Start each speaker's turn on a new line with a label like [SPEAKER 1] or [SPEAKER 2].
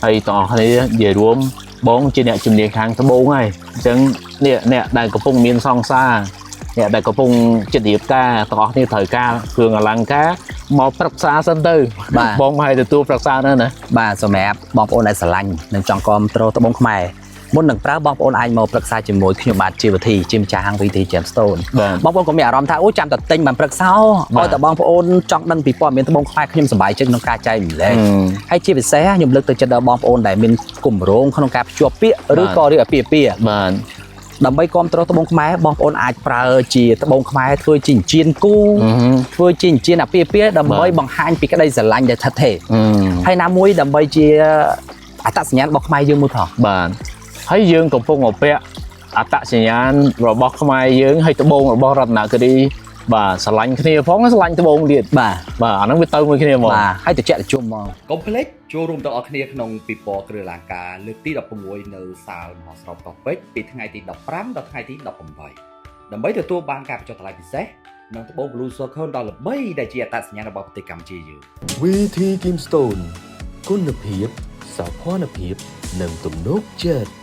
[SPEAKER 1] ហើយទាំងអស់គ្នានិយាយរួមបងជាអ្នកជំនាញខាងត្បូងហើយអញ្ចឹងនេះអ្នកដែលកំពុងមានសង្សារអ្នកដែលកំពុងចិត្តរៀបការទាំងអស់គ្នាត្រូវការគ្រឿងអលង្ការមកប្រឹក្សាសិនទៅ
[SPEAKER 2] បាទ
[SPEAKER 1] បងមកឲ្យទទួលប្រឹក្សាហ្នឹងណា
[SPEAKER 2] បាទសម្រាប់បងប្អូនដែលស្រឡាញ់និងចង់គាំទ្រត្បូងខ្មែរមុននឹងប្រើបងប្អូនអាចមកប្រឹក្សាជាមួយខ្ញុំបាទជាវិធីជាម្ចាស់ហាងវិធី Gemstone
[SPEAKER 1] បាទ
[SPEAKER 2] បងប្អូនក៏មានអារម្មណ៍ថាអូចាំតែទិញបានប្រឹក្សា
[SPEAKER 1] បាទ
[SPEAKER 2] ឲ្យតែបងប្អូនចង់ដឹងពីព័ត៌មានត្បូងខ្មែរខ្ញុំសប្បាយចិត្តក្នុងការចែករំលែកហើយជាពិសេសខ្ញុំលើកទឹកចិត្តដល់បងប្អូនដែលមានគម្រោងក្នុងការភ្ជាប់ពាក្យឬក៏រៀបអាពាហ៍ពិពាហ៍
[SPEAKER 1] បាទ
[SPEAKER 2] ដើម្បីគាំទ្រត្បូងខ្មែរបងប្អូនអាចប្រើជាត្បូងខ្មែរធ្វើជាចិញ្ចៀនគូធ្វើជាចិញ្ចៀនអាពាហ៍ពិពាហ៍ដើម្បីបង្ហាញពីក្តីស្រឡាញ់ដែលថិតថេរហើយណាមួយដើម្បីជាអត្តសញ្ញាណរបស់ខ្មែរយើងមួយផង
[SPEAKER 1] បាទហើយយើងកំពុងអពាក់អត្តសញ្ញាណរបស់ខ្មែរយើងហើយត្បូងរបស់រតនគិរីបាទស្រឡាញ់គ្នាផងស្រឡាញ់ត្បូងទៀត
[SPEAKER 2] បាទ
[SPEAKER 1] បាទអាហ្នឹងវាទៅមួយគ្នាហ្មង
[SPEAKER 2] បាទហើយត្រជាក់ត្រជុំហ្មង
[SPEAKER 3] កុំភ្លេចចូលរួមទាំងអស់គ្នាក្នុងពិព័រណ៍គ្រឿងអលង្ការលើកទី16នៅសាលមហោស្រពកោះពេជ្រពីថ្ងៃទី15ដល់ថ្ងៃទី18ដើម្បីទទួលបានការបញ្ចុះតម្លៃពិសេសនិងត្បូង Blue Circle ដ៏ល្បីដែលជាអត្តសញ្ញាណរបស់ប្រទេសកម្ពុជាយើង
[SPEAKER 4] VT Gemstone គុណភាពសោភ័ណភាព និងទំនុកចិត្ត។